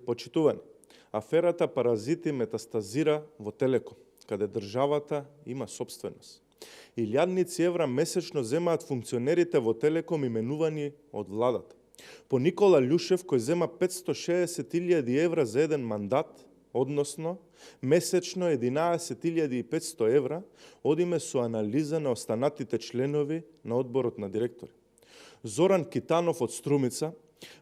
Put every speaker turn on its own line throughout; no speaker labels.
Почитувани, аферата Паразити метастазира во Телеком, каде државата има собственост. Илјадници евра месечно земаат функционерите во Телеком именувани од владата. По Никола Љушев, кој зема 560.000 евра за еден мандат, односно месечно 11.500 евра, одиме со анализа на останатите членови на одборот на директори. Зоран Китанов од Струмица,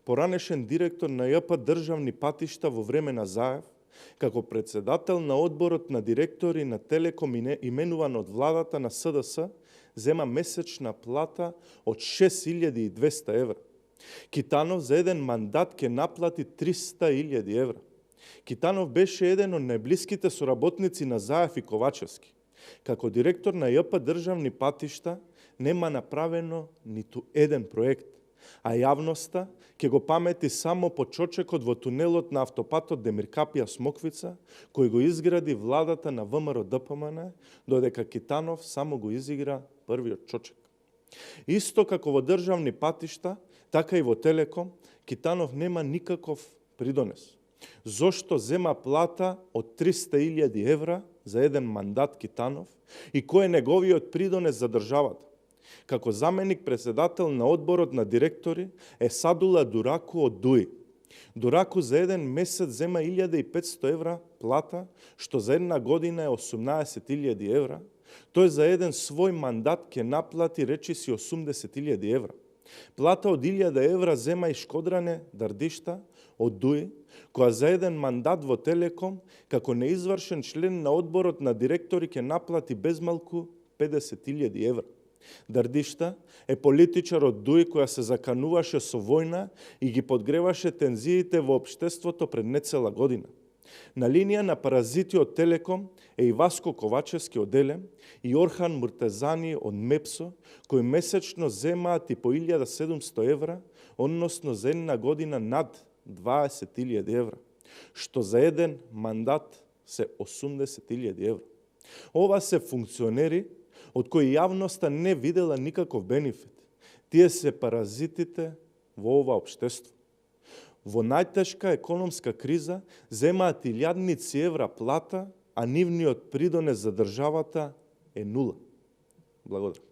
поранешен директор на ЈП Државни патишта во време на Заев, како председател на одборот на директори на Телеком именуван од владата на СДС, зема месечна плата од 6.200 евра. Китанов за еден мандат ке наплати 300.000 евра. Китанов беше еден од најблиските соработници на Заев и Ковачевски. Како директор на ЈП Државни патишта нема направено ниту еден проект, а јавноста ќе го памети само почочекот во тунелот на автопатот Демиркапија Смоквица, кој го изгради владата на ВМРО ДПМН, додека Китанов само го изигра првиот чочек. Исто како во државни патишта, така и во Телеком, Китанов нема никаков придонес. Зошто зема плата од 300.000 евра за еден мандат Китанов и кој е неговиот придонес за државата? Како заменик председател на одборот на директори е Садула Дураку од ДУИ. Дураку за еден месец зема 1.500 евра плата, што за една година е 18.000 евра. Тој за еден свој мандат ќе наплати речиси 80.000 евра. Плата од 1.000 евра зема и Шкодране Дардишта од ДУИ, која за еден мандат во Телеком, како неизвршен член на одборот на директори ќе наплати безмалку 50.000 евра. Дардишта е политичар од ДУИ која се закануваше со војна и ги подгреваше тензиите во општеството пред нецела година. На линија на Паразити од Телеком е и Васко Ковачевски од Елем и Орхан Муртезани од МЕПСО, кои месечно земаат и по 1.700 евра, односно за една година над 20.000 евра, што за еден мандат се 80.000 евра. Ова се функционери од кои јавноста не видела никаков бенефит. Тие се паразитите во ова општество. Во најтешка економска криза земаат илјадници евра плата, а нивниот придонес за државата е нула. Благодарам.